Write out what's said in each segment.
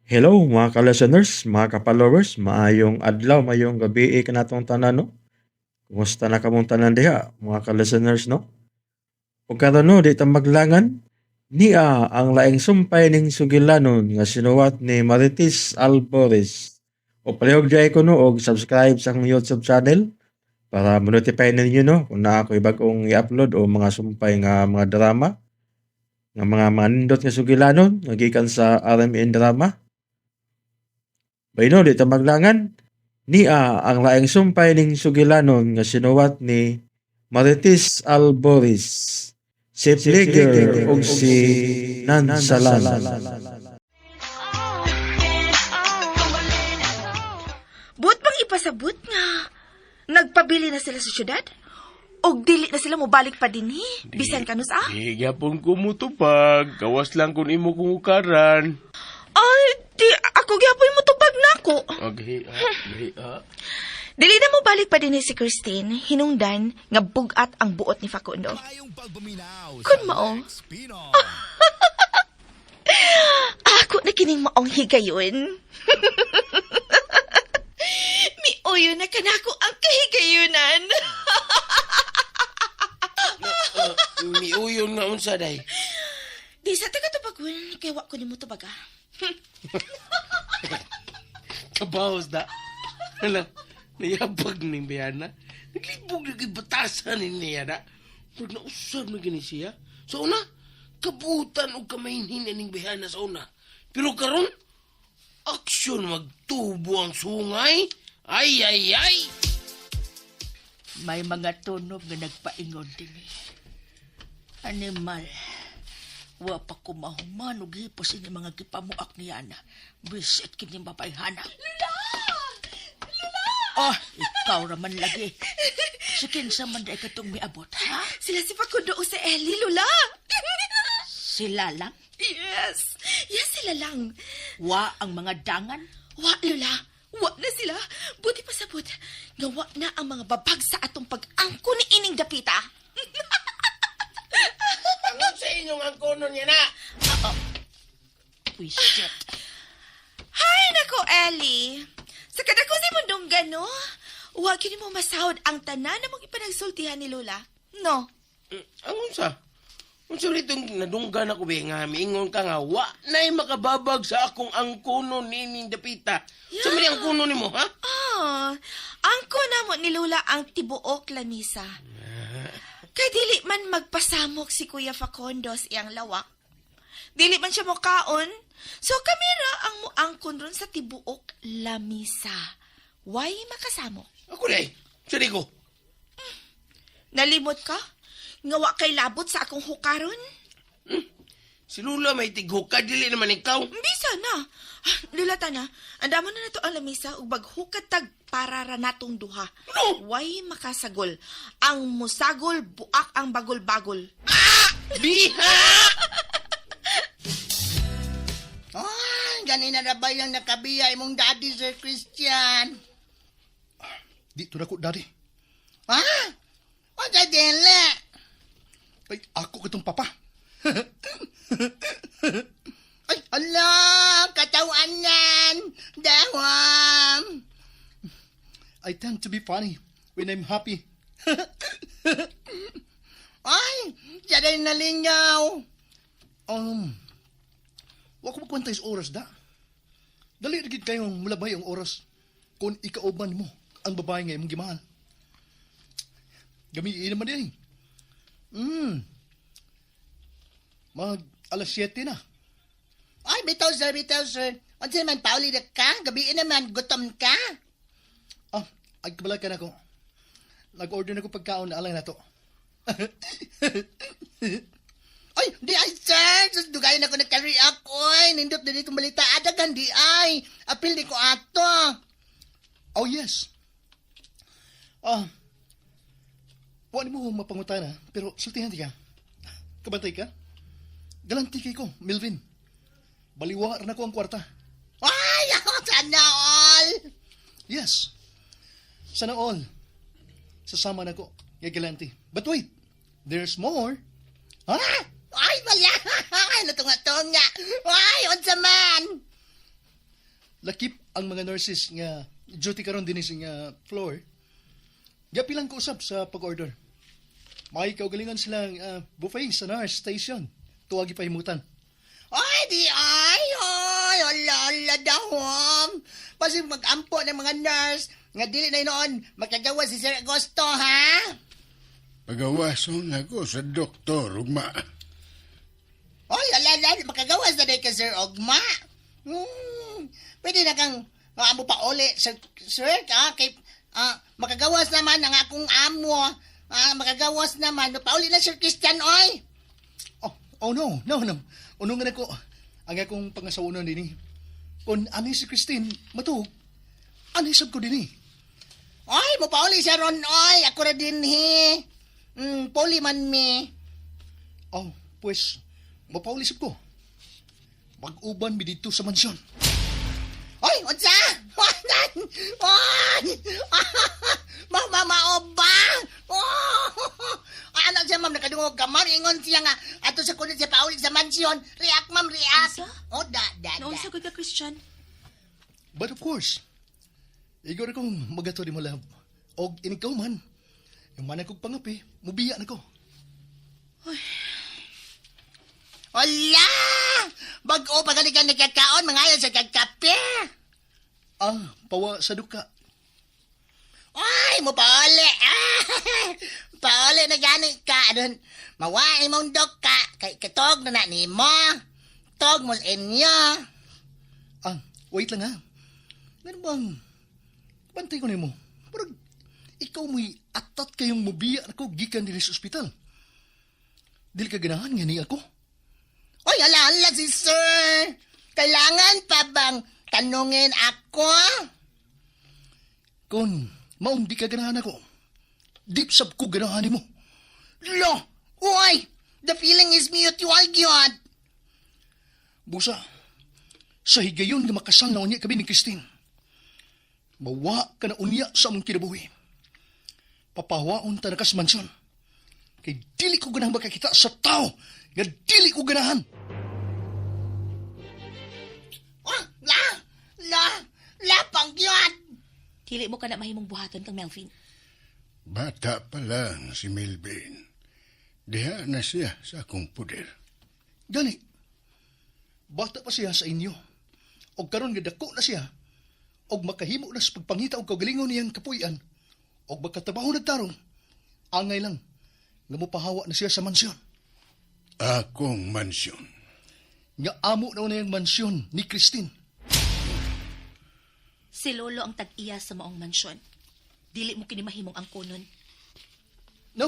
Hello mga ka-listeners, mga ka-followers, maayong adlaw, maayong gabi kanatong tanan, no? Kumusta na kamong tanan diha, mga ka-listeners, no? Ug karon, no, di ta maglangan, nia ang laing sumpay ning sugilanon nga sinuwat ni Marites Albores. O palihog diay ko, no, og subscribe sa akong YouTube channel para mo-notify ninyo, no, kung naa ko'y bag-ong i-upload o mga sumpay nga mga drama nga mga manindot nga sugilanon nga gikan sa RMN Drama. Bayno, di ta maglangan. Nia ang laing sumpay ning sugilanon nga sinuwat ni Marites Albores. Si Flicker ug si Nansalan. Buot bang ipasabot nga nagpabili na sila sa syudad? Og dili na sila mobalik pa dinhi bisan kanus ah? Di gyapon ko mutubag. Gawas lang kung imo kong ukaran. Ay, di ako gyapon mo tubag nako. Okay, ah, gahi, ah. Dili na mo balik pa dinhi si Christine, hinungdan nga bugat ang buot ni Facundo. Kun mao, ako na kining maong higayon. Miuyo na kanako ang kahigayunan. Miuyon nga unsa day. Di sa taga tubagon, kay wa ko nimo tubaga. Kabaos da. Hala, nayabag ning bayana. Naglibog na kay batasan ni niya da. Murag nausab na gani siya. Sa una, kabutan og kamahinhin ning bayana sa una. Pero karon, aksyon magtubo ang sungay. Ay, ay, ay! May mga tunog nga nagpaingon dinhi. Animal. Wa pa ko mahuman og hipos ini mga gipamuak ni Ana. Bisit kini babayhana. Lula! Lula! Oh, ikaw raman lagi. Sa kinsa man day katong miabot, ha? Sila si Facundo o si Ellie, Lula. Sila lang? Yes. Yes, sila lang. Wa ang mga dangan? Wa, Lula. Wa na sila. Buti pa sabot. Nga wa na ang mga babag sa atong pag-angko ni ining dapita. Ang sa inyong angkono niya na? Wisit. Hay nako, Ellie. Sa kadako si mundong gano, wa kini mo masahod ang tanan na mong ipanagsultihan ni Lola. No. Ang unsa? Unsa rin itong nadunggan ako be nga miingon ka nga wa na'y makababag sa akong angkono nining dapita. Yeah. Sa man angkono nimo, ha? Ah, angko na mo ni Lola ang tibuok lamisa. Kay dili man magpasamok si Kuya Facundo sa iyang lawak. Dili man siya mokaon. So kami ra ang muangkon ron sa tibuok lamisa. Why makasamok? Ako day. Sa di ko. Nalimot ka? Nga wa kay labot sa akong hukaron? Si Lula may tighuka, dili naman ikaw. Bisa na. Ah, Lula tana, andamo na nato ang lamisa ug baghukat tag para ra natong duha. No! Way makasagol. Ang musagol buak ang bagol-bagol. Biha! Ay, ganina na ba yung nakabiya imong daddy, Sir Christian? Di to na ko, daddy. Ha? O sa dili? Ay, ako kitong papa. Ay, ala, katawanan! Dawam! I tend to be funny when I'm happy. Ay, siya rin nalingaw. Wa ko magkwenta sa oras da. Dali ra gid kayong mulabay ang oras kung ikauban mo ang babae nga imong gimahal. Gamiin naman din. Mag alas 7 na. Ay, bitaw, sir, bitaw, sir. Unsa man, pauli na ka? Gabiin naman, gutom ka? Ah, ay kabalakan ako. Nag-order na ko pagkaon na alay na to. Ay, di ay, sir. Sus, dugayan ako nag-carry ako. Ay, nindot na dito balita. Adagan, di ay. Apil di ko ato. Oh, yes. Ah, wa mo mapangutana, pero sultihan di ka. Kabantay ka? Galanti kay ko, Melvin. Baliwa na ko ang kwarta. Ay, ako, sana all. Yes. Sana all. Sasama na ko, kay galanti. But wait, there's more. Ha? Ay, wala. Ay, natunga-tunga. Ay, unsa man. Lakip ang mga nurses nga duty karon dinhi sa nga floor. Giapilan ko usab sa pag-order. May kaugalingon silang buffet sa nurse station. Tuwagi pahimutan. Ay, di ay, ay, ala, ala, dahom. Pasig mag-ampo ng mga nurse, nga dili na noon, makagawa si Sir Agosto, ha? Pagawason ako sa doktor, ugma. Oy, ala, ala, makagawas na ka, Sir Ogma. Pwede na kang amo pa uli, sir, sir kay, makagawas naman ang akong amo. Makagawas naman. Pauli na, Sir Christian, oy. Oh, oh no, no, no. Uno nga nako ang akong pangasawonon dinhi. Kung ani si Christine, matuog, ani sab ko dinhi. Oy, mo pauli siya ron, oy. Ako ra dinhi. Puli man mi. Oh, pues, mapauli sab ko. Mag-uban mi dito sa mansyon. Oy, unsa? Oy! Mama maoba. Oh! Ano siya, ma'am, nakadungog ka, ma'am. Ingon siya nga, ato sa kunit siya pauli sa mansyon. React, ma'am, react. Unsa? Oh, da, da, da. Naunsa gud ka, Christian? But of course, igor akong magato di mo love. Og inikaw man, yung man akong pangapi, mubiya na ko. Wala! Bag-o pa gani ka nagkakaon, mga ayon sa kagkape. Pawa sa duka. Ay, mo pauli. Pauli na gani ka. Ano, mawain mong dok ka. Kay katog na na nimo. Tog mo sa inyo. Wait lang ha. Meron bang, bantay ko nimo. Parang, ikaw mo'y atat kayong mubiya na ko gikan dinhi sa ospital. Dili ka ganahan nga ni ako. Oy, ala, ala si sir. Kailangan pa bang tanungin ako? Kung maong di ka ganahan ako, di sab ko ganahan nimo. Lo! Uy! The feeling is mutual, gyud. Busa, sa higayon nga makasal na unya kami ni Christine. Mawa ka na unya sa among kinabuhi. Papawaon ta na kas mansyon. Kay dili ko ganahan makakita sa tao nga dili ko ganahan. Oh, la! La! La, pang gyud! Dili mo ka na mahimong buhaton kang Melvin. Bata pa lang si Melvin. Diha na siya sa akong puder. Gani, bata pa siya sa inyo. Og karon nga dako na siya. Og makahimo na sa pagpangita og kaugalingon niyang kapuy-an. Og makatrabaho nagtarong. Angay lang nga mopahawa na siya sa mansyon. Akong mansyon. Nga amo na niyang mansyon ni Christine. Si Lolo ang tag-iya sa maong mansyon. Dili mo kini mahimong angkonon. No.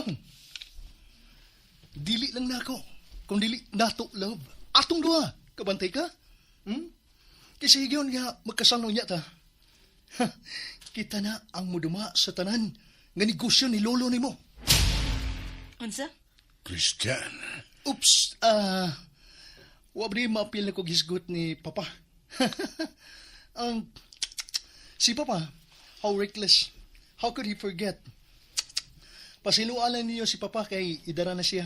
Dili lang nako. Kung dili nato love. Atong duha. Kabantay ka? Kasi higayon nga magkasal na unya ta. Ha, kita na ang muduma sa tanan nga negosyo ni lolo nimo. Unsa? Christian, Oops, wa ba ni maapil na kog hisgot ni Papa? Si Papa, how reckless. How could he forget? Pasilualan niyo si Papa kay idara na siya.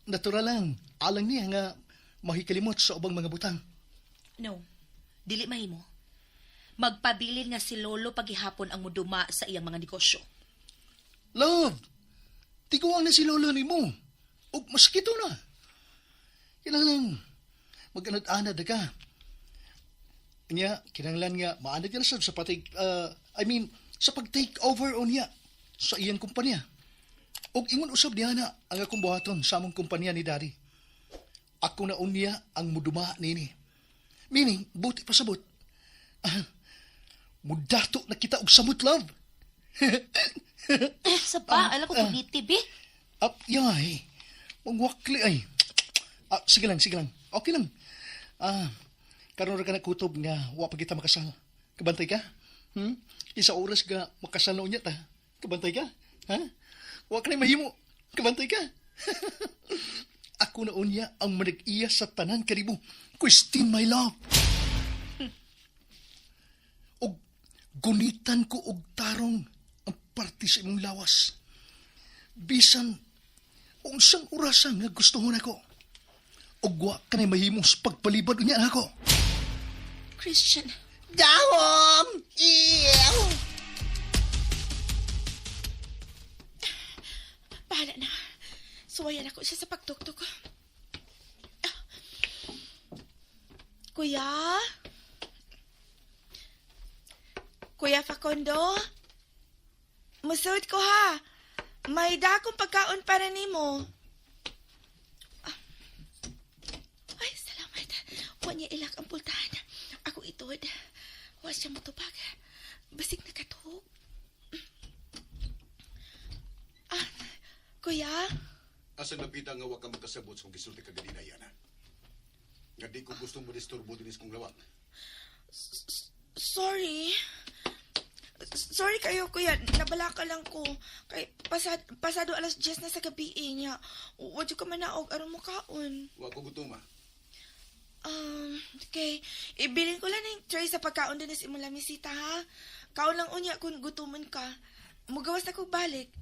Natural lang, alang niya nga mahikalimot sa ubang mga butang. No. Dili mahimo. Magpabilin nga si Lolo pagihapon ang muduma sa iyang mga negosyo. Love, tiguang na si Lolo nimo. Og masakito na. Kinahanglan mag-anad-anad na ka. Nya, kinahanglan nga maanad ka na sad sa patake, I mean, sa pag-take over unya sa iyang kumpanya. Og ingon usab niya na ang akong buhaton sa among kumpanya ni Daddy. Ako na unya ang muduma nini. Meaning, buti pasabot. Mudato na kita og samot, love. Sa pa, alam ko kognitive eh. Up, yay. Mangwakli ay. Sige lang, sige lang. Okay lang. Karon ra ka nakutob nga wa pa kita makasal. Kabantay ka? Isa oras ga makasal na unya ta. Kabantay ka? Ha? Wa ka na mahimo. Kabantay ka? Ako na unya ang manag-iya sa tanan kanibo. Christine, my love. Og gunitan ko og tarong ang parte sa imong lawas. Bisan unsang orasa nga gustuhon ako. Og wa ka na mahimong sa pagpalibad unya nako. Christian. Dahom! Ew! Bahala na. Suwayan ako siya sa pagtuktok. Ah. Kuya? Kuya Facundo? Musod ko ha. May dakong pagkaon para nimo. Ah. Ay, salamat. Wa niya ilak ang pultahan. Ako itod. Wa siya mutubag. Basig nakatuog. Ah, kuya? Asa napita nga wa ka makasabot sa kong gisulti kaganina, Yana? Nga di ko gusto mo disturbo dinis kong lawak. Sorry. Sorry kayo, kuya. Nabala ka lang ko. Kay pasado alas 10 na sa gabi eh, niya. Wadyo ka manaog aron mo kaon. Wa ko gutuma. Okay. Ibilin ko lang ng tray sa pagkaon din sa imong lamisita, ha? Kaon lang unya kung gutomon ka. Mugawas na kog balik.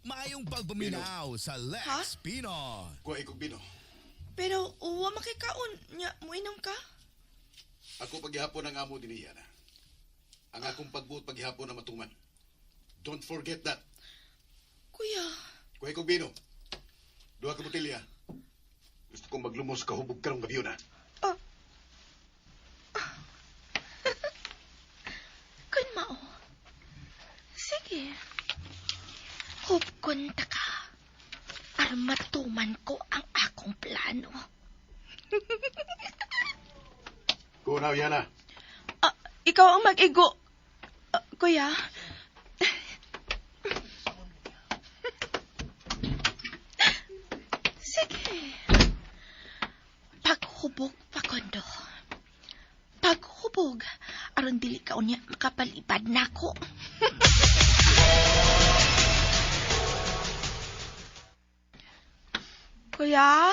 Maayong pagpaminaw sa Lex Ha? Pino. Kuha ikog bino. Pero uwa makikaon. Nya, muinom ka? Ako paghihapon ang amo dinhi, Yana. Ang akong pagbuot paghihapon na matuman. Don't forget that. Kuya, Kuha ikog bino. Duha ka botelya. Gusto kong maglumos kahubog karong gabi na. Oh. Kun mao. Sige. Hupkon ta ka. Aron matuman ko ang akong plano. Go now, Yana. Ah, ikaw ang mag-igo. Ah, kuya. Sige. Paghubog, Facundo. Paghubog. Aron dili ka unya makapalipad nako. Kuya?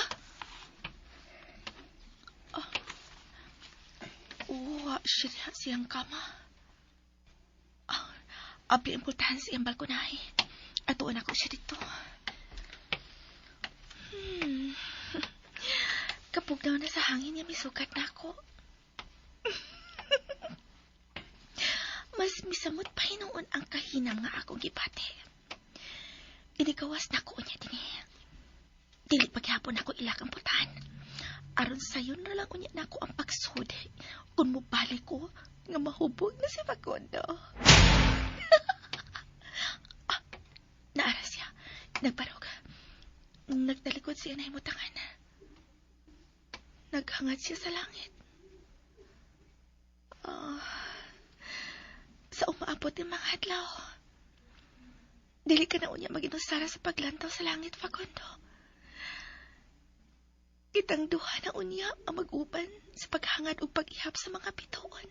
Uwa, siya diha siyang kama. Ah, abi ang pultahan sa iyang balkonahe. Atuon ako siya dito. Kapugnaw na sa hangin niya, misugat na ako. Mas misamot pa hinuon ang kahinam nga akong gibate. Inigawas na ko niya dinhi. Dili paghapon ako ilak ang pultahan. Aron sayon na lang unya nako ang pagsud. Kung mobalik ko, nga mahubog na si Facundo. Ah, naara siya. Nagbarog. Nagtalikod siya na himutangan. Naghangad siya sa langit. Ah, sa umaabot ng mga adlaw. Dili ka na unya maginusara sa paglantaw sa langit, Facundo. Kitang duha na unya ang mag-uban sa paghangad ug pag-ihap sa mga bituon.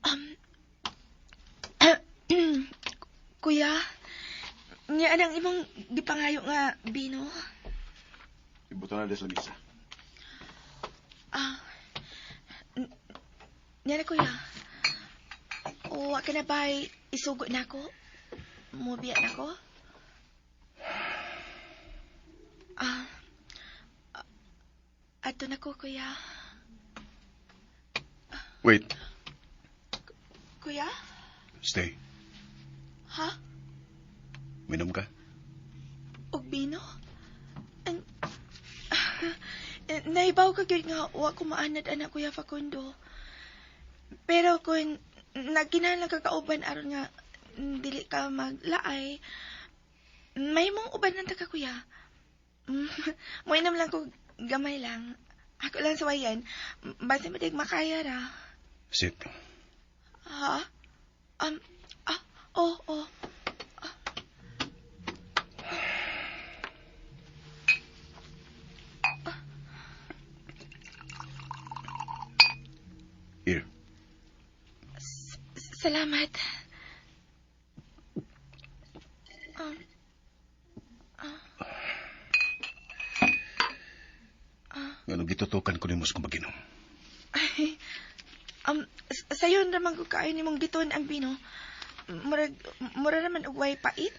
um, kuya, niya anang imong gipangayo nga bino? Ibutan na sa misa. Ah, niya na kuya. O, ka na ba isugo na ako? Mubiya na ko? Ah, ah, ato na ko, kuya. Wait. Kuya? Stay. Ha? Minom ka? Og bino? An naibaw ka gyud nga wa ko maanad ana Kuya Facundo. Pero kung nagkinahanglan ka kauban aron nga dili ka maglaay, may mong uban nanta ka kuya. Moinom lang ko gamay lang. Ako lang sawayan. Basta madig makaya ra. Sit. Ha? Ah, oh, oh. Here. Salamat. Ngano gitutukan ko nimo sa kong pag-inom? Ay, sayon naman ko kaayo nimong gituon ang bino. Murag, mura naman og way pait.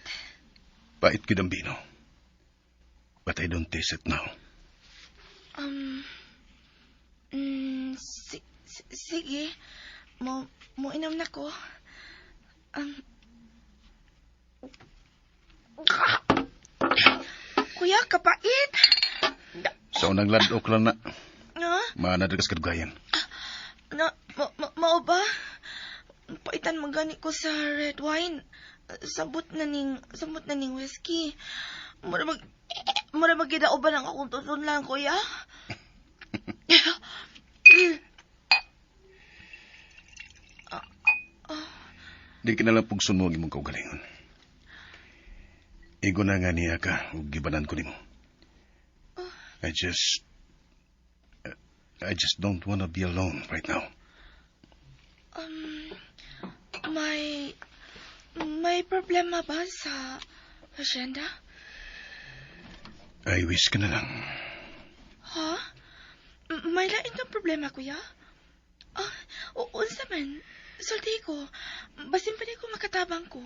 Pait gid ang bino. But I don't taste it now. Mo inom na ko. Kuya, kapait. Sa unang ladok lang na, Na? maanadagas kadugayan. Na, mao ba? Paitan man gani ko sa red wine. Sabot na ning whiskey. Mura mag ba lang akong tuton lang, kuya? Di ka nalang pugson mo ang imong kaugalingon. Igo na nga niya ka, ug gibanan ko nimo. I just don't wanna be alone right now. May problema ba sa hacienda? I wish ka na lang. Ha? May lain kang problema, kuya? Ah, unsa man? Sulti ko. Basin pa ko makatabang ko.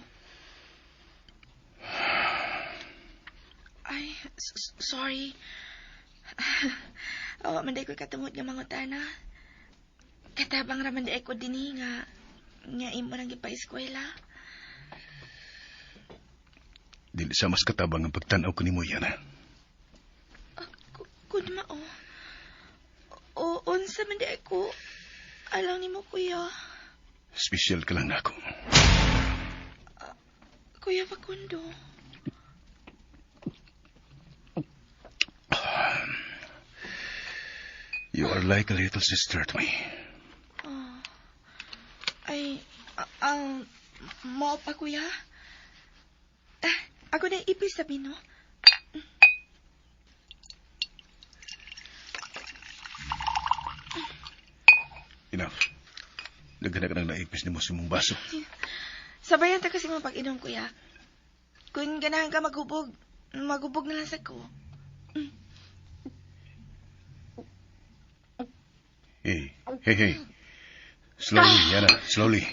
Ay, sorry. Awa man ko katumot nga mangutana. Katabang ra man di ko dinhi nga imo nang gipa-eskwela. Dili sa mas katabang ang pagtanaw ko nimo, Yana. Ah, kun mao. O unsa man di ko alang nimo, kuya? Special ka lang nako. Kuya Facundo. You are like a little sister to me. Oh. Ay, ang mao pa, kuya. Ah, ako na ipis sa bino. Enough. Daghan na ka nang naipis nimo sa imong baso. Sabayan ta kasi mo pag-inom, kuya. Kung ganahan ka maghubog, maghubog na lang sa ko. Hey, hey, hey. Slowly, Yana, slowly.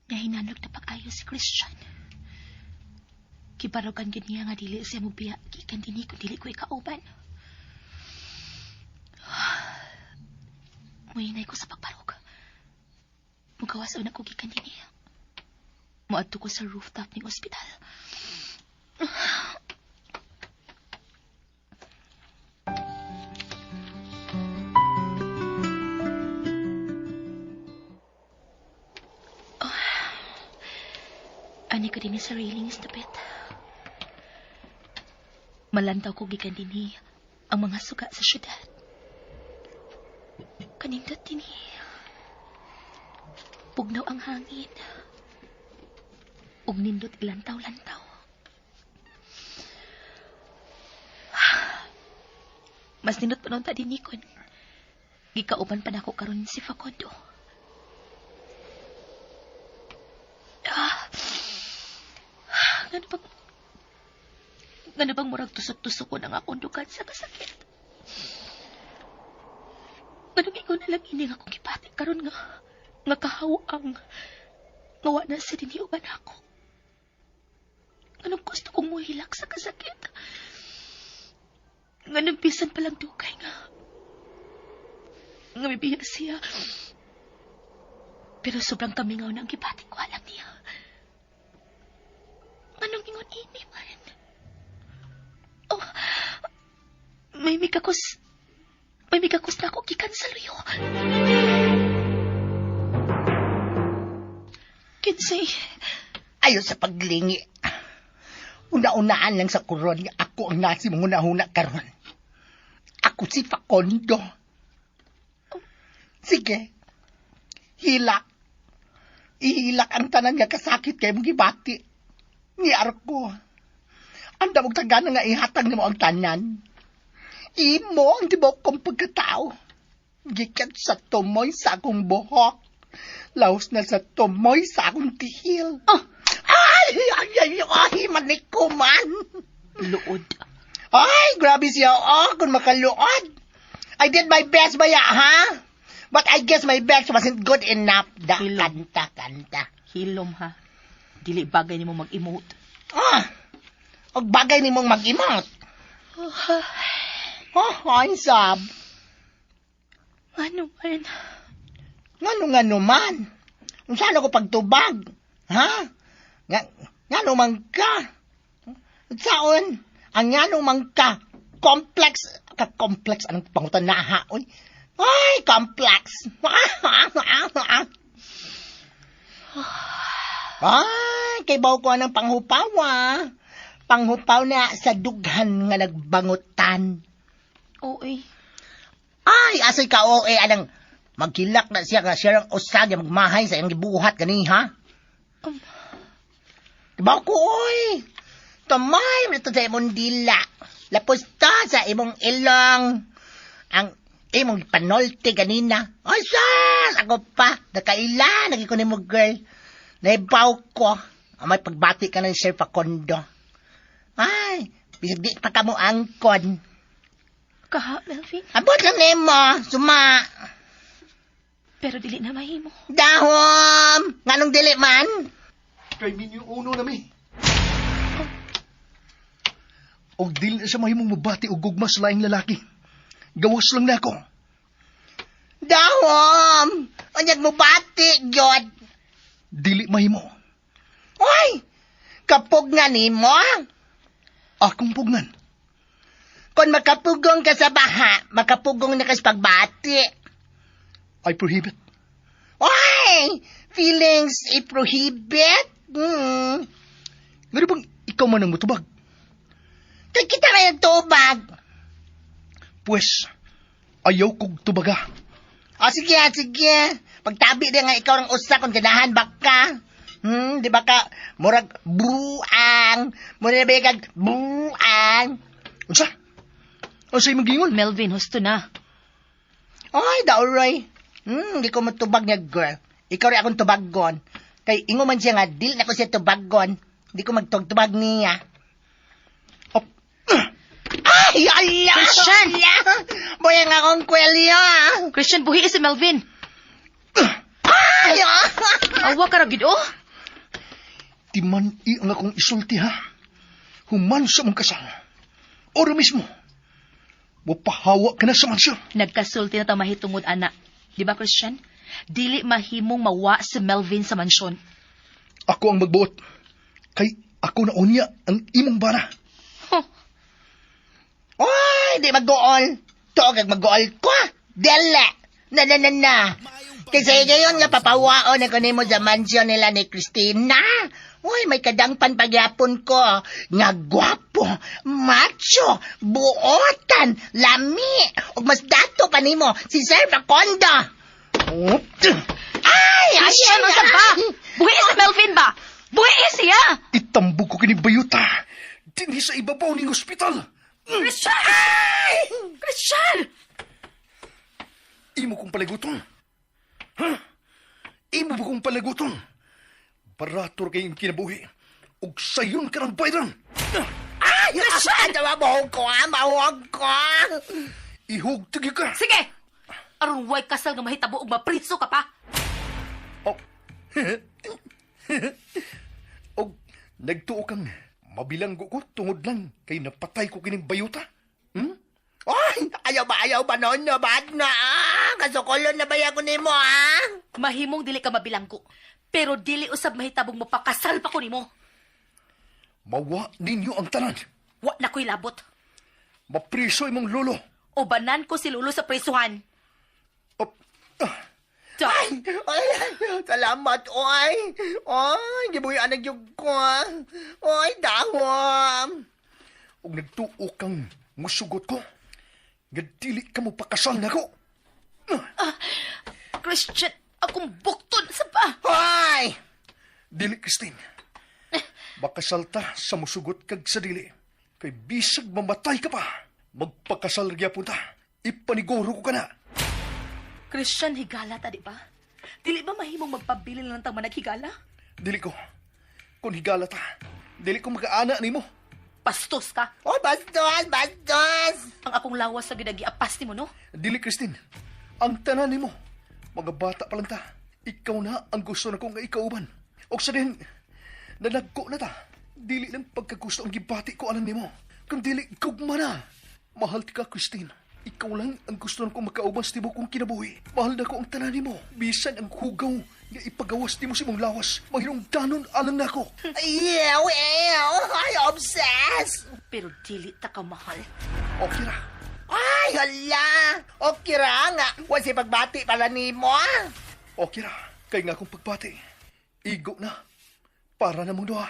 Nahinanog na pag-ayo si Christian. Gibarugan gyud niya nga dili siya mobiya gikan dinhi kung dili ko ikauban. Muhinay ko sa pagbarog. Mugawas una ko gikan dinhi. Moadto ko sa rooftop ning ospital. Oh. Ani ko dinhi sa railings dapit. Malantaw ko gikan dinhi ang mga suga sa syudad. Kanindot dinhi. Pugnaw ang hangin. Ug nindot ilantaw-lantaw. Mas nindot pa nun ta dinhi kon gikauban pa nako karon si Facundo. Ah. Ngano bang murag tusok-tusok ko ng akong dugan sa kasakit? Nganong ingon na lang ini nga akong gibati karon nga kahawang nga wa na siya dinhi uban ako? Nganong gusto kong muhilak sa kasakit? Nganong bisan pa lang dugay nga mibiya siya? Pero sobrang kamingaw na ang gibati ko alang niya. Nganong ingon ini man? Oh, may migakos na ako gikan sa luyo. Kinsay? Ayo sa paglingi. Una-unaan lang sa kuron nga ako ang nasi mong una-una karon. Ako si Facundo. Sige. Hilak. Ihilak ang tanan nga kasakit kay mong gibati. Ni Arko. Ang damog tagana nga ihatag nimo ang tanan. Imo ang tibuok kong pagkatao. Gikan sa tumoy sa akong buhok. Laos na sa tumoy sa akong tiil. Ah! Ay, ay, ay, ay, manikuman. Luod. Ay, grabe siya. Oh, kung makaluod. I did my best baya, ha? But I guess my best wasn't good enough. Da, Hilom. kanta, kanta. Hilom ha. Dili bagay nimo mag-emote. Ah, og bagay nimong mag-emote. Oh, Oh, ay, sab. Ano man? Ngano nga man? Unsa na ko pagtubag? Ha? Nga, ngano man ka? Saon? Ang ngano man ka? Complex. Ka-complex. Anong pangutan na ha? Uy. Ay, complex. Ay, kay baw ko ng panghupaw ah. Panghupaw na sa dughan nga nagbangutan. Oy. Ay, asay ka oo eh, anang magkilak na siya nga siya ang usa nga magmahay sa iyang gibuhat gani ha. Diba ko oy? Tamay mo sa imong dila. Lapos ta sa imong ilong. Ang imong panolte ganina. Ay, sas! Ako pa. Nakaila. Nagi ko nimo girl. Naibaw ko. Amay pagbati ka ng Sir Facondo. Ay, bisag di pa ka mo angkon. Kaha, Melvin. Abot lang nimo, suma. Pero dili na mahimo. Dahom! Nganong dili man? Kay minyo uno na mi. Og dili na sa mahimong mabati og gugma sa laing lalaki. Gawas lang na ako. Dahom! Unyag mo bati, gyud. Dili mahimo. Oy! Kapog nga nimo. Akong pugnan. Kung makapugong ka sa baha, makapugong na ka sa pagbati. I prohibit. Oy! Feelings i-prohibit? Ngano bang ikaw man ang mutubag? Kay kita may tubag. Pwes, ayaw kog tubaga. O sige, ah, sige. Pagtabi din nga ikaw ng usa kung ganahan baka. Di ba ka murag buang. Murag ba kag buang. Unsa? Unsa imong giingon? Melvin, husto na. Ay, daoray. Di ko matubag niya, girl. Ikaw rin akong tubagon. Kay ingo man siya nga, dili na ko siya tubagon. Di ko magtugtubag niya. Op. Ay, ala! Christian! Ala! Boy, ang akong kwelyo, ah. Christian, buhi si Melvin. Ay, ah! Awa ka ra gid oh. Timan i ang akong isulti ha. Human sa mong kasal. Oro mismo. Mapahawa ka na sa mansyon. Nagkasulti na ta mahitungod ana. Di ba, Christian? Dili mahimong mawa si Melvin sa mansyon. Ako ang magbuot. Kay ako na unya ang imong bana. Huh. Oy, di mag-gool. Tuog ag mag-gool ko. Dili. Na na na na. Kasi ngayon nga papawaon ako nimo sa mansyon nila ni Christina. Uy, may kadangpan pagyapon ko. Nga gwapo, macho, buotan, lami. Ug mas dato pa nimo si Sir Facondo. Oh. Ay, ay, Christian, ay, unsa ba? ay. Buhi si Melvin ba? Buhi siya! Itambog ko kini bayuta. Dinhi sa ibabaw ning ospital. Christian! Christian! Imo kong palaguton. Ha? Imo ba kong palaguton? Barator kay imong kinabuhi. Ug sayon ka ng bayran. Ay, ay, ay, ko, ah, mahuog ko. Ihugtag ka. Sige! Aron way kasal nga mahitabo og mapriso ka pa. Oh. Og nagtuo kang mabilanggo ko tungod lang kay napatay ko kining bayuta. Hmm? Ay, ayaw ba noon no, bad na, ah. Kasukulon na ba ako nimo, ah? Mahimong dili ka mabilanggo. Pero dili usab mahitabong mapakasal pa ko nimo. Mawa ninyo ang tanan. Wa na ko'y labot. Mapriso imong lolo. O banan ko si Lolo sa presuhan. Op. Ah. Da. Ay, ay, salamat, oy. Oy, gibuyan na gyud ko. ah. Oy, dahom. Ug nagtuo kang musugot ko. Nga dili ka mo pakasal nako. Christian, akong bukton sa pa. Hoy! Dili, Christine. Makasal ta sa musugot kag sa dili. Kay bisag mamatay ka pa. Magpakasal gyapon ta. Ipaniguro ko ka na. Christian, higala ta, di ba? Dili ba mahimong magpabilin lang tang managhigala? Dili ko. Kung higala ta, dili ko makaana nimo. Bastos ka. Oy, bastos, bastos. Ang akong lawas sa ginagiapas nimo, no? Dili, Christine. Ang tanan nimo. Mga bata pa lang ta. Ikaw na ang gusto na kong ikauban. O sa din, nanagko na ta. Dili lang pagkagusto ang gibati ko anan nimo. Kung dili, gugma na. Mahal ka, Christine. Ikaw lang ang gusto nako makauban sa tibuok kong kinabuhi. Mahal na ko ang tanan nimo. Bisan ang hugaw nga ipagawas nimo sa imong lawas. Mahinungdanon alang nako. Ew, ew. Ay, obsessed. Pero dili ta ka mahal. Okay ra. Ay, hala. Okay ra nga. Wa si pagbati pala nimo. Ah. Okay ra. Kay nga akong pagbati. Igo na. Para na mong duha.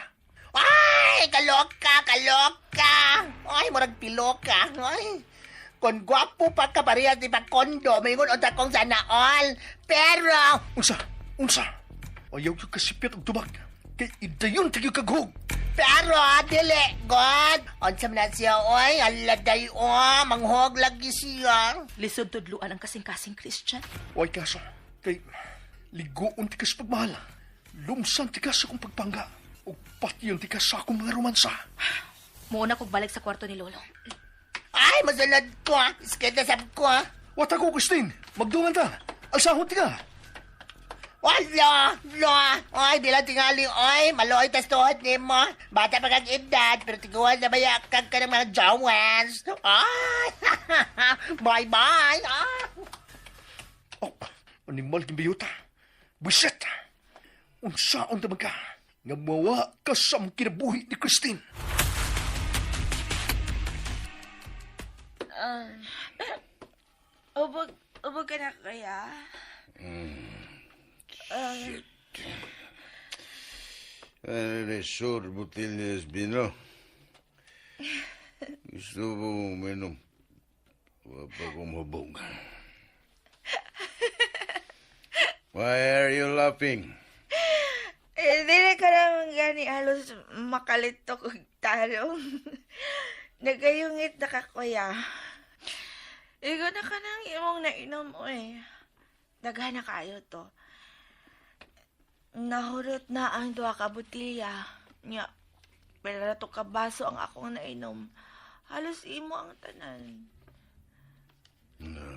Ay, kaloka, kaloka. Ay, murag piloka. Ay. Kung gwapo pa ka parehas ni Facundo, maingon unta kong sana all. Pero, Unsa? Unsa? Ayaw yung kasipyat og tubag. Kay idayon tayo kaghug. Pero, dili, God. Unsa man na siya, oy. Hala, day, oh. Manghog lagi siya. Lisod tudluan ang kasing-kasing, Christian. Way kaso. Kay liguon ti ka sa pagmahal. Lumsan ti ka sa akong pagpangga. Ug patyon ti ka sa akong mga romansa. Muuna kog balik sa kwarto ni Lolo. Ay, masulod ko. Ah. Iskita sab ko. Ah. Wata ko, Christine. Magdungan ta. Alsahon ti ka. Wala, la. Ay, di lang tingali, oy. Maluoy tas tuhod ni mo. Bata pa kang edad, pero tiguan na baya kag ka ng mga jowans. Ay, bye-bye. Ah. Oh, animal gimbiyuta. Buset. Unsaon ta man ka? Nga mawa ka sa among kinabuhi ni Christine. Ubog, ubog ka na kaya? Shit. Ano sur botellas vino? Gusto mo uminom? Wa pa kong hubog. Why are you laughing? Eh, dili ka naman gani halos makalito kog tarong. Nagayungit na ka, kuya. Igo na ka nang imong nainom, oy. Daghan na kayo to. Nahurot na ang duha ka botelya. Nya, pila na to ka baso ang akong nainom. Halos imo ang tanan. No.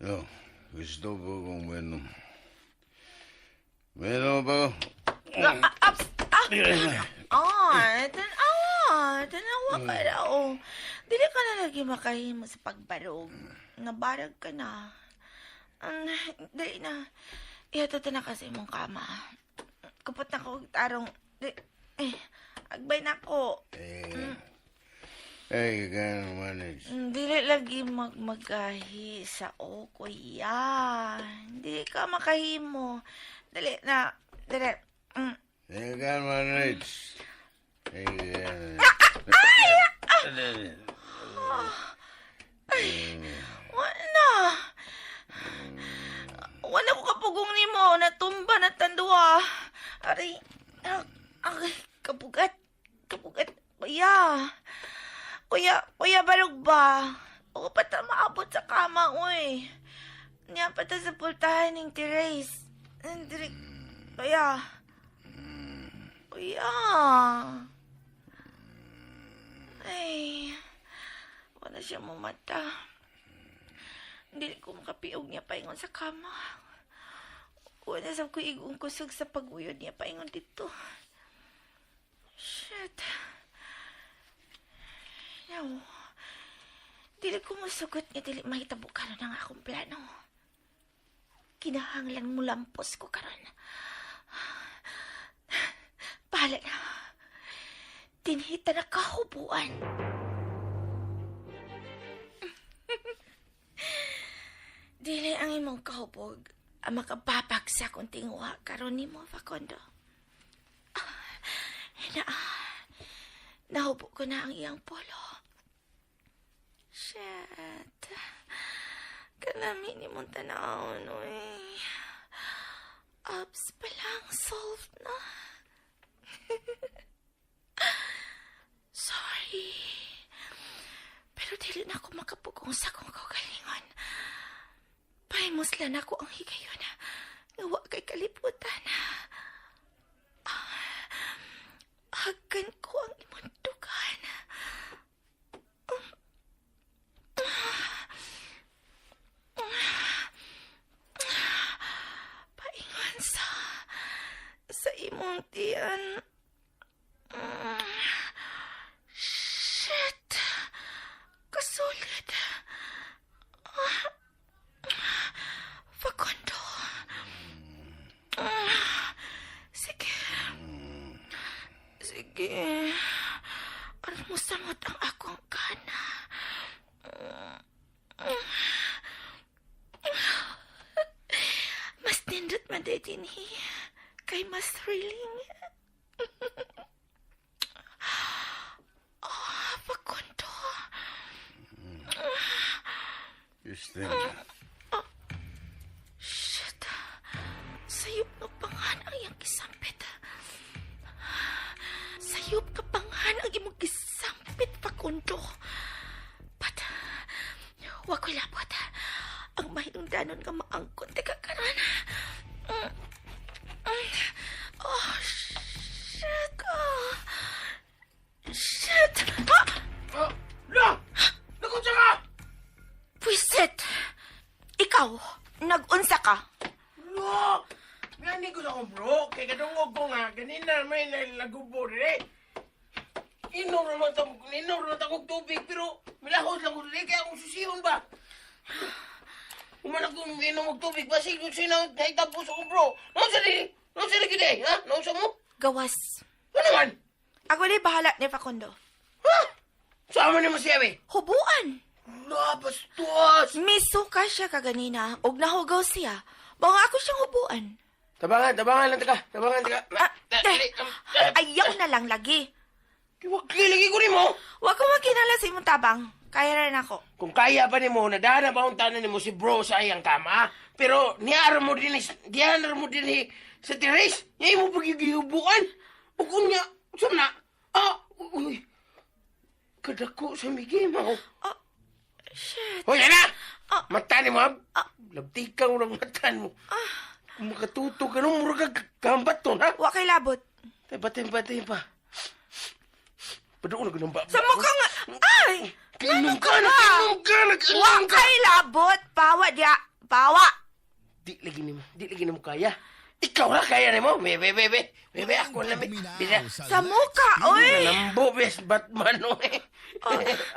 No, gusto ko kong uminom. Uminom ba ko? Ah, ah, ah, ah, tanawa, tanawa ka na, oh. Dili ka na lagi makahimo sa pagbarog. Nabarag ka na. Dili na. Ihatod na kasi imong kama. Kupot na ko og tarong. Di, eh, agbay na ko. Eh, I can manage. Dili lagi magmagahi sa o, kuya. Hindi ka makahimo. Dali na. Dali. I can manage. I can. Wala. Wala ko kapugong nimo. Natumba na tandua. Aray. Aray, kabugat. Kabugat. Kuya. Kuya, kuya, barog ba? Ako pa ta maabot sa kama, uy. Niya pa ta sa pultahan ng Therese. Hindi, kuya. Kuya. Ay, wala siya mumata. Hindi ko makapiog niya paingon sa kama. Wala sa ko igong kusog sa paguyod niya paingon dito. Shit. No. Dili ko musugot nga dili mahitabo karon ang akong plano. Kinahanglan mo lampos ko karon. Bahala na. Dinhita na kahubuan. Dili ang imong kahubog ang makababag sa akong tinguha karon nimo, Facundo. Na, nahubo ko na ang iyang polo. Shit. Kalami ni mong tanawon, uy. Abs pa lang, solved na. Sorry. Pero dili na ako makapugong sa akong kaugalingon. Pahimuslan ako ang higayon nga wa kay kalibutan. Hagan ko ang imong dugan. Paingon sa imong tiyan. Shit. Musamot ang akong gana. Mas nindot man day dinhi. Kay mas thrilling. Oh, Facundo. Christine. Shit. Sayop nga pangan ang iyang gisampit. Sayop ka pangan ang imong gisampit, Facundo. But, wa ko'y labot. Ang mahinungdanon nga maangkon ta ka karon. Oh, shit. Oh. Shit. Ah! Oh, la! Nakunsa ka! Pwisit! Ikaw, nag-unsa ka? Lo! Ngani ko sa akong bro, kay kadungog ko nga, ganina may nalagubo dire. Inom naman ta, inom naman ta kong tubig, pero milahos lang ko dire, kaya akong susihon ba? Human ako inom og tubig, basig kung sino nahitapos akong bro. Naunsa di? Naunsa di gid ha? Naunsa mo? Gawas. Ano man? Ako na bahala ni Facundo. Ha? Sama ni mo siya, be? Hubuan! La, bastos! Misuka siya kaganina, og nahugaw siya. Mga ako siyang hubuan. Tabangan, tabangan lang taka, tabangan taka. Ah, eh, ayaw na lang lagi. Kiwagli lagi ko nimo. Wa ko makinala sa imong tabang. Kaya rin ako. Kung kaya pa nimo, nadana ba ang tanan nimo si bro sa iyang kama? Pero niara mo din, diana mo din sa teres. Niya mo pagigihubuan. Ug unya, usam na. Ah, uy. Kadako sa migi mo. Oh, shit. Hoy, ana! Ah. Mata ni mo, ah. Labtikan mo ng mata mo. Kung makatuto ka nung mura ka gambat to, ha? Wa kay labot. Tay, batay, batay pa. Padoon na ganun ba? Sa mukha nga... Ay! Kainom ka na, kainom ka na, Wa kainom ka! kay labot. Pawa diya. Pawa. Di lagi nimo, di lagi nimo kaya. Ikaw ra kaya nimo. Bebe, bebe, bebe ako na be. Bida. Sa mukha, oy. Lambo bes Batman oy.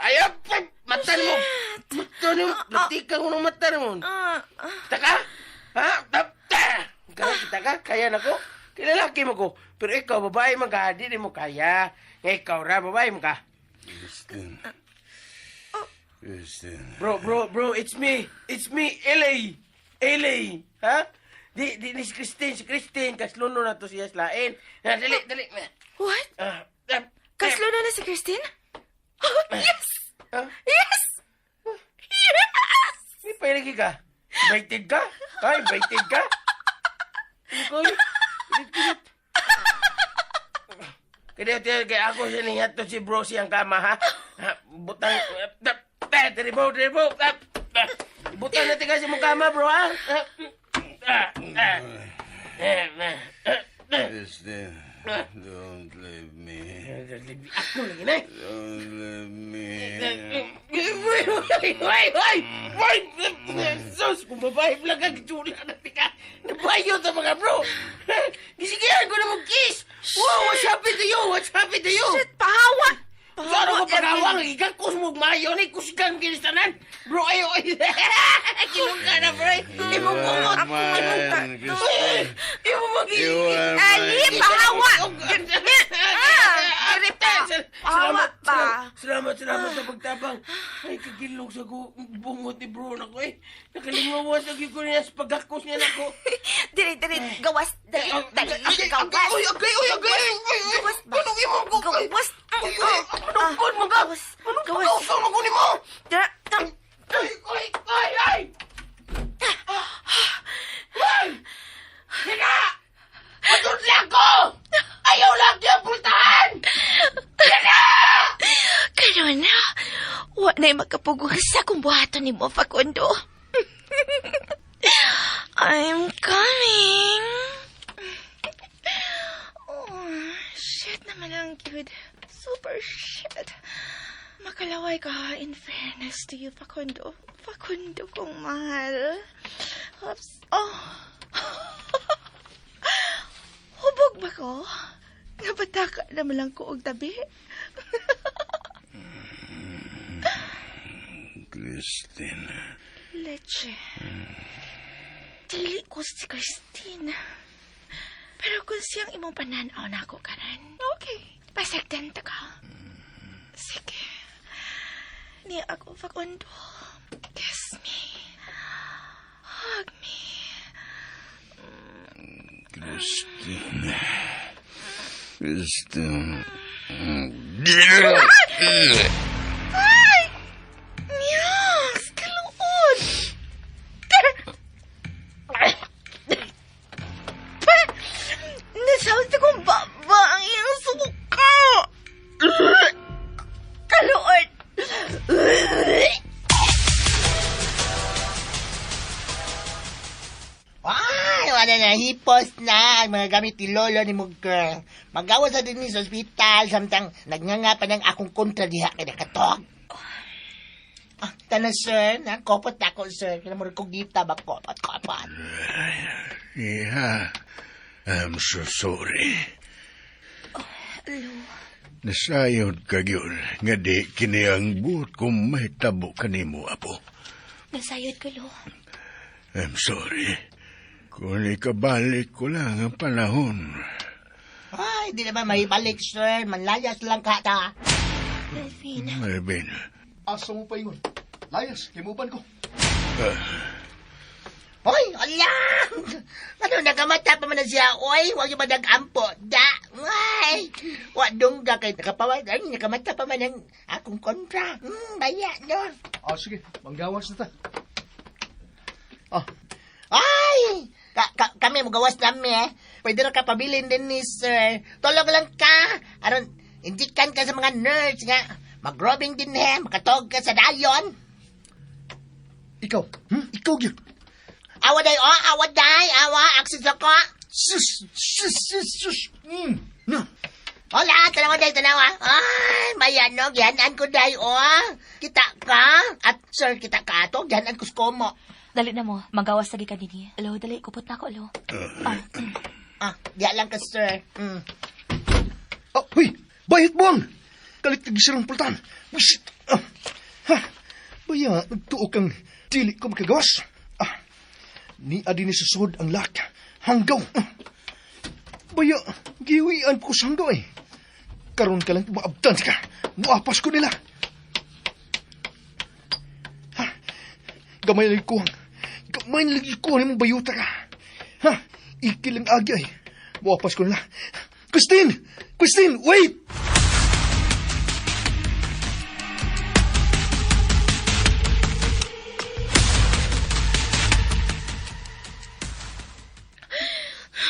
Ayaw pa mata nimo. Mata nimo, latikan ko ng mata nimo. Ah, ah. Kita ka? Ha? Tap ta. Kaya kita ka? Kaya nako. Kilalaki mo ko. Pero ikaw babae man ka, di mo kaya. Nga ikaw ra babae man ka. Christine. Christine. Bro, bro, bro, it's me. It's me, LA. LA. Ha? Di, di, ni si Christine, si Christine, kasluno na to siya sa lain. Ha, dali, dali. What? Ah, ah, Kaslo na si Christine? Oh, yes! Ah, Yes! Yes! Di pa lagi ka. Invited ka? Ha, invited ka? Ikaw, kilit, kilit. Kaya, kaya, kaya ako siya niya to si bro siyang kama, ha? Ha, Butang, eh, diri bro, diri bro. Ah, ah. Butang natin kasi mong kama, bro, ha? Ah, ah, ah. Eh, eh, eh, eh. Christine. Don't leave me. Ako lagi na. Don't leave me. Wait, wait, wait, wait! Wait! Sus, kung babae lang ka, gitsula na tika. Nabayo sa mga bro. Gisigihan ko na mag-kiss. Wow, what's happened to you? What's happened to you? Shit, pahawa! Saan ko Erwin. pagawang? Igakos mo mayo ni kusgang kinistanan. Bro, ayo, ay. Kilong ka na, bro. Imo bungot. You are mine, Christine. Imo mag You are Ali, mine. pahawa! Ah, diri pa. Pahawa Salamat, pa. salamat, salamat sa pagtabang. Ay, kagilong sa bungot ni bro nako eh. Nakalingawas lagi ko niya sa pagkakos niya nako. Diri, diri, gawas. Dali, dali, gawas. Uy, agay, uy, agay, uy, uy, Gawas ba? Anong imong ko? Gawas. Uy, uy, anong kon mo ka? Gawas. Anong Gawas. pagkausaw mo ko ni mo? Dira, ah. Ay, ay, ay, ay! Ay! Sika! Matutla ko! Ayaw lang niya pultahan! Karon na, wa na'y makapugos sa akong buhaton ni mo, Facundo. I'm coming. Oh, shit naman ang cute. Super shit. Makalaway ka, in fairness to you, Facundo. Facundo kong mahal. Oops. Oh. Hubog ba ko? Nabataka naman lang ko og tabi. Christine. Leche. Dili ko si Christine. Pero kung siyang imong pananaw na ako karon, okay. Pasagdan ta ka. Ni ako, Facundo. Kiss me. Hug me. Christine. Christine. Ay! Yes! Kaluod! Nasawad akong baba ang iyong suka! Kaluod! Ay, wala na, hipos na ang mga gamit ni Lolo ni mo girl. Magawa sa din sa ospital, samtang nagnganga pa ng akong kontra diha kay nakatog. Ah, tanan sir, na kopot na ako sir. Kaya mo rin kong gita ba kopot, kopot. Yeah. I'm so sorry. Nasayod ka yun, nga di kini ang buot kung mahitabo kanimo, apo. Nasayod ko, Lo. I'm sorry. Kung ikabalik ko lang ang panahon. Ay, di naman maibalik sir. Manlayas lang ka ta. Melvin. Melvin. Asa mo pa ingon? Layas, kay muuban ko. Hoy, ala! Ano, nakamata pa man na siya. Oy, huwag yung madag-ampo. Da! Ay! Wa dungga kay nakapawad. Ay, nakamata pa man ang akong kontra. Baya, no? Ah, sige, manggawas na ta. Ah, Ay! Kami, mugawas nami eh. Pwede na ka pabilin din ni sir. Tulog lang ka. Aron, indikan ka sa mga nerds nga. Magrobing din eh. Makatog ka sa dayon. Ikaw, Ikaw gyud. Awa day, oh, awa day, awa, aksis ako. Sus, sus, sus, sus. Na. Hola, tanawa day, tanawa. Ay, mayano, gihanan ko day, oh. Kita ka. At sir, kita ka ato, gihanan ko skomo. Dali na mo, magawas lagi ka dinhi. Alo, dali, kupot na ako, alo. Ah, diya lang ka, sir. Ah, huy, bayot buwang. Kalit ka gisirang pultan. Wisit. Ah, ha. Baya, nagtuo kang dili ko makagawas. Ah, ni adi ni susod ang lak. Hanggaw. Ah. Baya, giwian ko sa hanggaw eh. Karon ka lang maabtan ka. Muapas ko nila. Ha? Gamay lagi kuhang. Gamay lagi kuhang imong bayuta ka. Ha? Ikilang agi ay. Muapas ko nila. Christine! Christine, wait!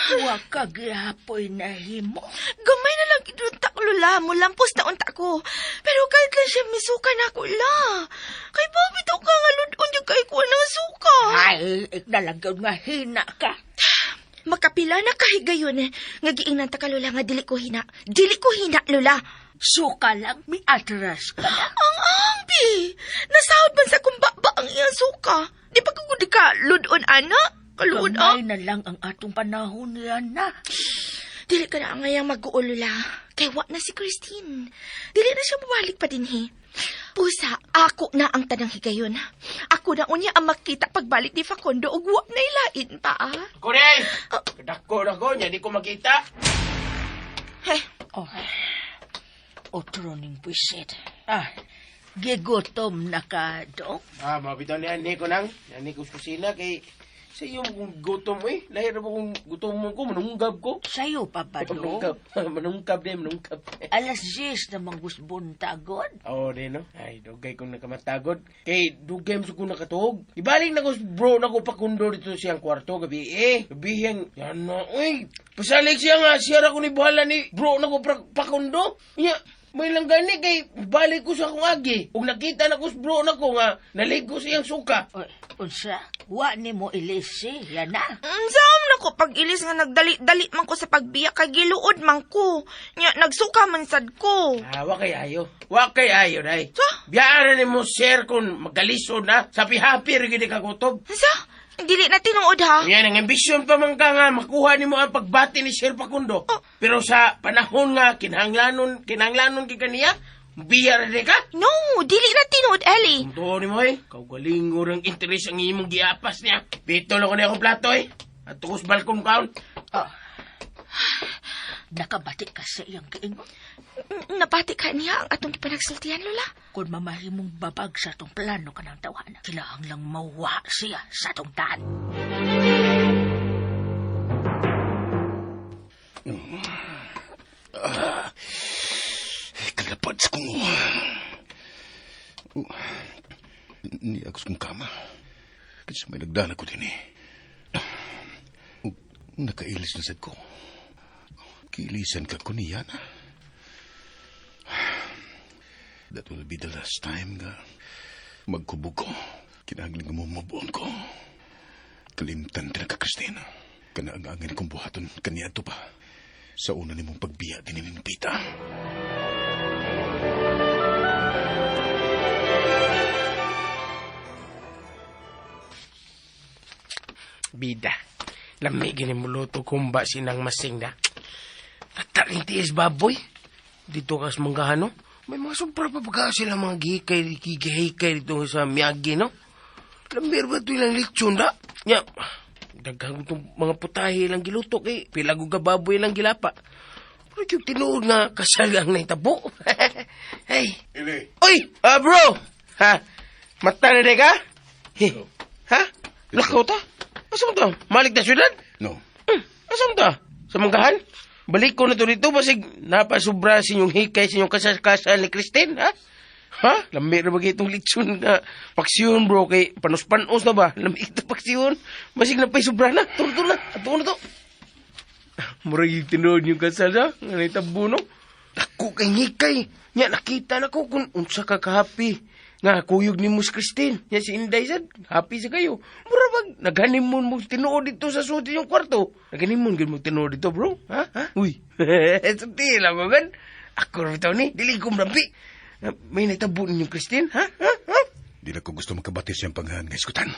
Wa ka gihapoy na himo. Gamay na lang idunta ko, Lola. Mulampos na unta ko. Pero kahit lang siya misuka na ako, la. Kay Bobby to ka nga ludon yung kay kuha ng suka. Ay, iknalagaw nga hina ka. Makapila na kahigayon. Nga giingnan ta ka, Lola, nga dili ko hina. Dili ko hina, Lola. Suka lang, mi atras ka na. Ang ambi! Nasahod man sa kumbaba ang iyang suka. Di pa ko di ka ludon, ana? Kaluod, ah. Gamay na lang ang atong panahon niya na. Dili ka na angayang mag-uol, Lola. Kay wa na si Christine. Dili na siya mabalik pa din, he. Pusa, ako na ang tanang higayon. Ako na unya ang makita pagbalik ni Facundo ug wa na ilain pa, ah. Ako rin! Kadako na ko, niya di ko makita. Hey, Oh, otro ning puwisit. Ah, gigutom na ka, dong. Ah, mabitaw niya, ni ko nang. Ni ko sa kusina kay sa iyo mo kung gutom eh. Lahir mo kung gutom mo ko, manunggab ko. Sayo pa ba, dong? Manunggab. Manungkab din, manungkab. Alas 10 na manggusbon tagod. Oo, di no? Ay, dugay kong nakamatagod. Kay, dugay mo sa kong nakatuog. Ibalik na ko, bro, na ko pakundo dito siyang kwarto, gabi eh. Gabi yan, yan na, uy. Pasalig siya nga, siya ra ko ni bahala ni bro na ko pakundo. Nya, may lang gani kay balik ko sa akong agi. Ug nakita na ko sa bro na ko nga, naligo siyang suka. Oy, unsa? Wa ni mo ilisi, yan na. Saan na ko pag ilis nga nagdali-dali man ko sa pagbiya kay giluod man ko. Nya nagsuka man sad ko. Ah, wa kay ayo. Wa kay ayo, day. Sa? Biyaan na nimo, sir, kung magkalisod na, sa pihapi rin gini kagutob. Sa? Dili na tinuod ha. Yan, ang ambisyon pa man ka nga, makuha nimo ang pagbati ni Sir Facundo. Pero sa panahon nga, kinahanglanon, kinahanglanon kay kaniya, biya rin ka. No, dili na tinuod, Ellie. Ang tuo nimo eh, kaugalingo ng interes ang imong giapas niya. Pito lang ko na akong plato eh. At tukos balkon kaon. Oh. Nakabati ka sa iyang giingon. Nabati ka niya ang atong gipanagsultihan, Lola. Kung mamahimong babag sa atong plano kanang tawhana, kinahanglang mawa siya sa atong daan. Kalapad sa kong... Oh, ni ako sa kong kama. Kasi may nagdala ko din eh. Oh, nakailis na sad ko. Kiilisan ka ko niya na. That will be the last time nga magkubog ko. Kinahanglan nga mo mabuon ko. Kalimtan ka na ka, Christine. Kana ang angin kong buhaton kaniya pa. Sa una nimong pagbiya din ni Pita. Bida. Lami gini muluto kumba sinang masing da. Tataring tiis baboy. Dito ka sa manggahan, no? May mga sobra pa baga sila mga gihikay, gihikay dito sa Miyagi, no? Lamir ba ito ilang lechon da? Nya, daghang itong mga putahe lang giluto kay pila ka baboy lang gilapa. Pero yung tinuod nga kasal ang nahitabo. Hey. Ili. Uy! Ah, bro! Ha? Mata na ka? He. Ha? Lakaw ta? Asa mo ta? Malik na syudad? No. Asa mo ta? Sa manggahan? Balik ko na to dito basig napasubra sa inyong hikay sa inyong kasal-kasal ni Christine, ha? Ha? Lami na bagay itong lechon na paksiyon, bro, kay panos-panos na ba? Lami ito paksiyon. Basig na pa'y sobra na. Turo na. Ato na to. Murag yung tinuod yung kasal, ha? Nga naitabo, no? Ako kay hikay. Nya, nakita na ko kung unsa ka ka-happy. Nga, kuyog ni mo si Christine. Nya, si Inday sad. Happy sa kayo. Mura bag, naghanimon mo tinuod dito sa suot yung kwarto. Naghanimon gud mo tinuod dito, bro. Ha? Ha? Uy. Sulti lang ko gan. Ako rin ni. Dili ko mrampi. May naitabo ninyong Christine, ha? Ha? Ha? Di na ko gusto makabati siyang panghan nga iskutan.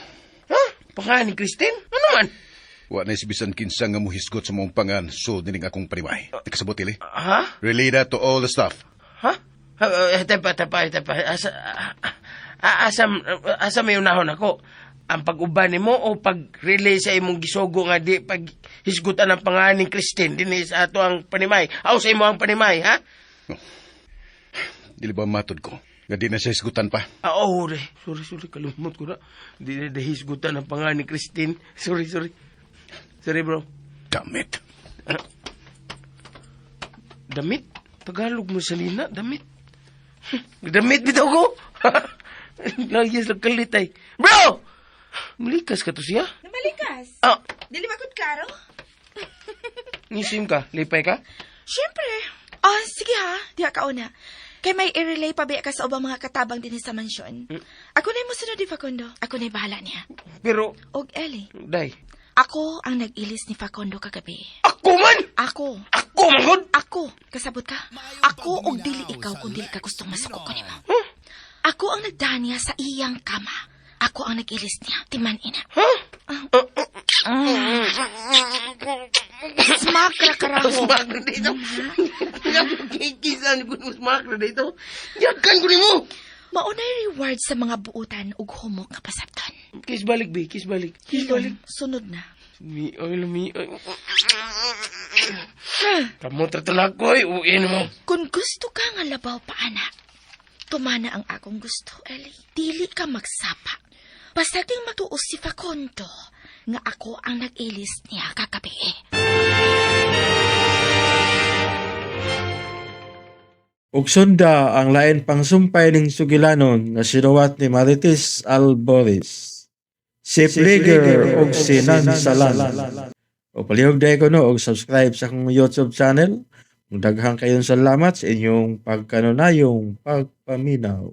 Ha? Pangalan ni Christine? Ano man? Wa na isibisan kinsa nga muhisgot sa mong pangan so dining akong panimay. Di kasabot, Ili. Ha? Relay that to all the staff. Ha? Tepa, tepa, tepa. Asa may unahon ako? Ang pag-uban nimo o pag-relay sa imong gisogo nga di pag hisgutan ang pangalan ni Christine dinhi sa ato ang panimay. Aw sa imo ang panimay, ha? No. Dili ba matod ko? Nga di na siya hisgutan pa. Ah, oh, re. Sorry, sorry. Kalimot ko na. Di na hisgutan ang pangalan ni Christine. Sorry, sorry. Sorry, bro. Damit. Damit? Tagalog mo salina, damit. Damit bitaw ko. Lagi sa kalit ay. Bro! Malikas ka to siya? Namalikas? Ah. Dili ba gud klaro? Nisim ka? Lipay ka? Siyempre. Oh, sige ha. Diha ka una. Kay may i-relay pa biya ka sa ubang mga katabang din sa mansyon. Ako na mo sunod ni Facundo. Ako na bahala niya. Pero... Og Ellie. Day. Ako ang nag-ilis ni Facundo kagabi. Ako man! Ako. Ako man gud! Ako. Kasabot ka? Ako og dili ikaw kung dili ka gustong masuko ko nimo. Huh? Ako ang nagdahan niya sa iyang kama. Ako ang nag-ilis niya. Timan ina. Huh? Smack ra karaho. Smack ra dito. Kikisan ko nung smack ra dito. Yakan ko nimo. Maunay reward sa mga buutan ug humok nga pasabton. Kiss balik, be. Kiss balik. Kiss balik. Sunod na. Mi oy, mi oy. Kamu na ko, oy. Uin mo. Kung gusto ka nga labaw pa, anak, tumana ang akong gusto, Ellie. Dili ka magsapa. Basta ding matuos si Facundo nga ako ang nag-ilis niya kagabi. Ug sunda ang lain pang sumpay ning sugilanon nga sinuwat ni Marites Alboris. Si Pliger ug si Nansalan. O palihog dahil ko no og subscribe sa akong YouTube channel. Daghang kayong salamat sa inyong pagkanunayong pagpaminaw.